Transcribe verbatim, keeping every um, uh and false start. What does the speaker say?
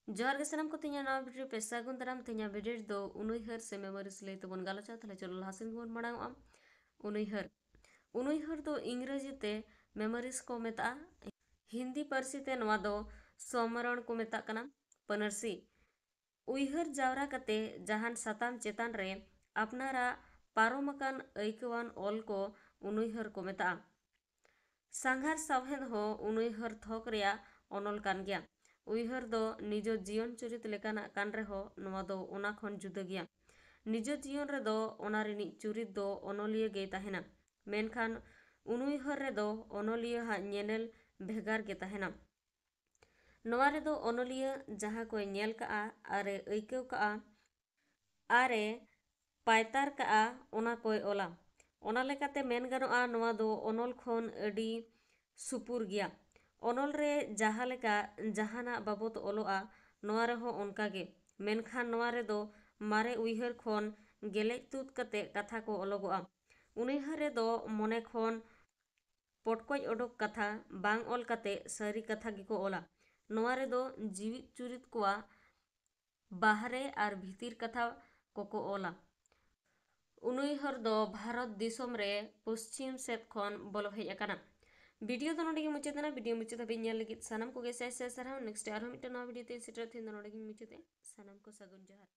ᱡᱚᱦᱟᱨ ᱜᱮ ᱥᱟᱱᱟᱢ ᱠᱚ, ᱛᱮᱦᱮᱧᱟᱜ ᱱᱟᱣᱟ ᱵᱷᱤᱰᱤᱭᱳ ᱨᱮ ᱯᱮ ᱥᱟᱹᱜᱩᱱ ᱫᱟᱨᱟᱢ᱾ ᱛᱮᱦᱮᱧᱟᱜ ᱵᱷᱤᱰᱤᱭᱳ ᱨᱮᱫᱚ ᱩᱱᱩᱭᱦᱟᱹᱨ ᱥᱮ ᱢᱮᱢᱳᱨᱤᱡᱽ ᱞᱟᱹᱭ ᱛᱮᱵᱚᱱ ᱜᱟᱞᱚᱪᱟ᱾ ᱛᱟᱦᱞᱮ ᱪᱚᱞᱚ ᱞᱟᱦᱟ ᱥᱮᱱ ᱵᱚᱱ ᱢᱟᱲᱟᱝ ᱚᱜᱼᱟ᱾ ᱩᱱᱩᱭᱦᱟᱹᱨ, ᱩᱱᱩᱭᱦᱟᱹᱨ ᱫᱚ ᱤᱝᱨᱮᱡᱤ ᱛᱮ ᱢᱮᱢᱳᱨᱤᱡᱽ ᱠᱚ ᱢᱮᱛᱟᱜᱼᱟ᱾ ᱦᱤᱱᱫᱤ ᱯᱟᱹᱨᱥᱤ ᱛᱮ ᱱᱚᱣᱟ ᱫᱚ ᱥᱚᱢᱚᱨᱚᱱ ᱠᱚ ᱢᱮᱛᱟᱜ ᱠᱟᱱᱟ᱾ ᱯᱟᱹᱱᱟᱹᱨᱥᱤ, ᱩᱭᱦᱟᱹᱨ ᱡᱟᱣᱨᱟ ᱠᱟᱛᱮ ᱡᱟᱦᱟᱱ ᱥᱟᱛᱟᱢ ᱪᱮᱛᱟᱱ ᱨᱮ ᱟᱯᱱᱟᱨᱟᱜ ᱯᱟᱨᱚᱢ ᱟᱠᱟᱱ ᱟᱹᱭᱠᱟᱹᱣᱟᱱ ᱚᱞ ᱠᱚ ᱩᱱᱩᱭᱦᱟᱹᱨ ᱠᱚ ᱢᱮᱛᱟᱜᱼᱟ᱾ ᱥᱟᱸᱜᱷᱟᱨ ᱥᱟᱶᱦᱮᱫ ᱦᱚᱸ ᱩᱱᱩᱭᱦᱟᱹᱨ ᱛᱷᱚᱠ ᱨᱮᱭᱟᱜ ᱚᱱᱚᱞ ᱠᱟᱱ ᱜᱮᱭᱟ᱾ ᱩᱭᱦᱟᱹᱨ ᱫᱚ ᱱᱤᱡᱚ ᱡᱤᱭᱚᱱ ᱪᱩᱨᱤᱛ ᱞᱮᱠᱟᱱᱟᱜ ᱠᱟᱱ ᱨᱮᱦᱚᱸ ᱱᱚᱣᱟ ᱫᱚ ᱚᱱᱟ ᱠᱷᱚᱱ ᱡᱩᱫᱟᱹ ᱜᱮᱭᱟ᱾ ᱱᱤᱡᱚ ᱡᱤᱭᱚᱱ ᱨᱮᱫᱚ ᱚᱱᱟ ᱨᱤᱱᱤᱡ ᱪᱩᱨᱤᱛ ᱫᱚ ᱚᱱᱚᱞᱤᱭᱟᱹ ᱜᱮᱭ ᱛᱟᱦᱮᱱᱟ, ᱢᱮᱱᱠᱷᱟᱱ ᱩᱱᱩᱭᱦᱟᱹᱨ ᱨᱮᱫᱚ ᱚᱱᱚᱞᱤᱭᱟᱹ ᱦᱟᱜ ᱧᱮᱱᱮᱞ ᱵᱷᱮᱜᱟᱨ ᱜᱮ ᱛᱟᱦᱮᱱᱟ᱾ ᱱᱚᱣᱟ ᱨᱮᱫᱚ ᱚᱱᱚᱞᱤᱭᱟᱹ ᱡᱟᱦᱟᱸ ᱠᱚᱭ ᱧᱮᱞ ᱠᱟᱜᱼᱟ ᱟᱨᱮ ᱟᱹᱭᱠᱟᱹᱣ ᱠᱟᱜᱼᱟ ᱟᱨᱮ ᱯᱟᱭᱛᱟᱨ ᱠᱟᱜᱼᱟ, ᱚᱱᱟ ᱠᱚᱭ ᱚᱞᱟ᱾ ᱚᱱᱟ ᱞᱮᱠᱟᱛᱮ ᱢᱮᱱ ᱜᱟᱱᱚᱜᱼᱟ, ᱱᱚᱣᱟ ᱫᱚ ᱚᱱᱚᱞ ᱠᱷᱚᱱ ᱟᱹᱰᱤ ᱥᱩᱯᱩᱨ ᱜᱮᱭᱟ᱾ ᱚᱱᱚᱞ ᱨᱮ ᱡᱟᱦᱟᱸ ᱞᱮᱠᱟ ᱡᱟᱦᱟᱱᱟᱜ ᱵᱟᱵᱚᱛ ᱚᱞᱚᱜᱼᱟ, ᱱᱚᱣᱟ ᱨᱮᱦᱚᱸ ᱚᱱᱠᱟ ᱜᱮ᱾ ᱢᱮᱱᱠᱷᱟᱱ ᱱᱚᱣᱟ ᱨᱮᱫᱚ ᱢᱟᱨᱮ ᱩᱭᱦᱟᱹᱨ ᱠᱷᱚᱱ ᱜᱮᱞᱮᱡ ᱛᱩᱫ ᱠᱟᱛᱮ ᱠᱟᱛᱷᱟ ᱠᱚ ᱚᱞᱚᱜᱚᱜᱼᱟ᱾ ᱩᱱᱩᱭᱦᱟᱹᱨ ᱨᱮᱫᱚ ᱢᱚᱱᱮ ᱠᱷᱚᱱ ᱯᱚᱴᱠᱚᱡ ᱚᱰᱚᱠ ᱠᱟᱛᱷᱟ ᱵᱟᱝ ᱚᱞ ᱠᱟᱛᱮ ᱥᱟᱹᱨᱤ ᱠᱟᱛᱷᱟ ᱜᱮᱠᱚ ᱚᱞᱟ᱾ ᱱᱚᱣᱟ ᱨᱮᱫᱚ ᱡᱤᱣᱤᱫ ᱪᱩᱨᱤᱛ ᱠᱚᱣᱟᱜ ᱵᱟᱦᱨᱮ ᱟᱨ ᱵᱷᱤᱛᱤᱨ ᱠᱟᱛᱷᱟ ᱠᱚᱠᱚ ᱚᱞᱟ᱾ ᱩᱱᱩᱭᱦᱟᱹᱨ ᱫᱚ ᱵᱷᱟᱨᱚᱛ ᱫᱤᱥᱚᱢ ᱨᱮ ᱯᱚᱥᱪᱤᱢ ᱥᱮᱫ ᱠᱷᱚᱱ ᱵᱚᱞᱚ ᱦᱮᱡ ᱟᱠᱟᱱᱟ᱾ ᱵᱷᱤᱰᱤᱭᱳ ᱫᱚ ᱱᱚᱰᱮ ᱜᱮ ᱢᱩᱪᱟᱹᱫ ᱮᱱᱟ᱾ ᱵᱷᱤᱰᱤᱭᱳ ᱢᱩᱪᱟᱹᱫ ᱦᱟᱹᱵᱤᱡ ᱧᱮᱞ ᱞᱟᱹᱜᱤᱫ ᱥᱟᱱᱟᱢ ᱠᱚᱜᱮ ᱥᱟᱭ ᱥᱟᱭ ᱥᱟᱨᱦᱟᱣ᱾ ᱱᱮᱠᱥᱴ ᱟᱨᱦᱚᱸ ᱢᱤᱫᱴᱟᱝ ᱱᱟᱣᱟ ᱵᱷᱤᱰᱤᱭᱳ ᱛᱮ ᱥᱮᱴᱮᱨ᱾ ᱛᱮᱦᱮᱧ ᱫᱚ ᱱᱚᱰᱮ ᱜᱮᱧ ᱢᱩᱪᱟᱹᱫᱮᱜᱼᱟ᱾ ᱥᱟᱱᱟᱢ ᱠᱚ ᱥᱟᱹᱜᱩᱱ ᱡᱚᱦᱟᱨ᱾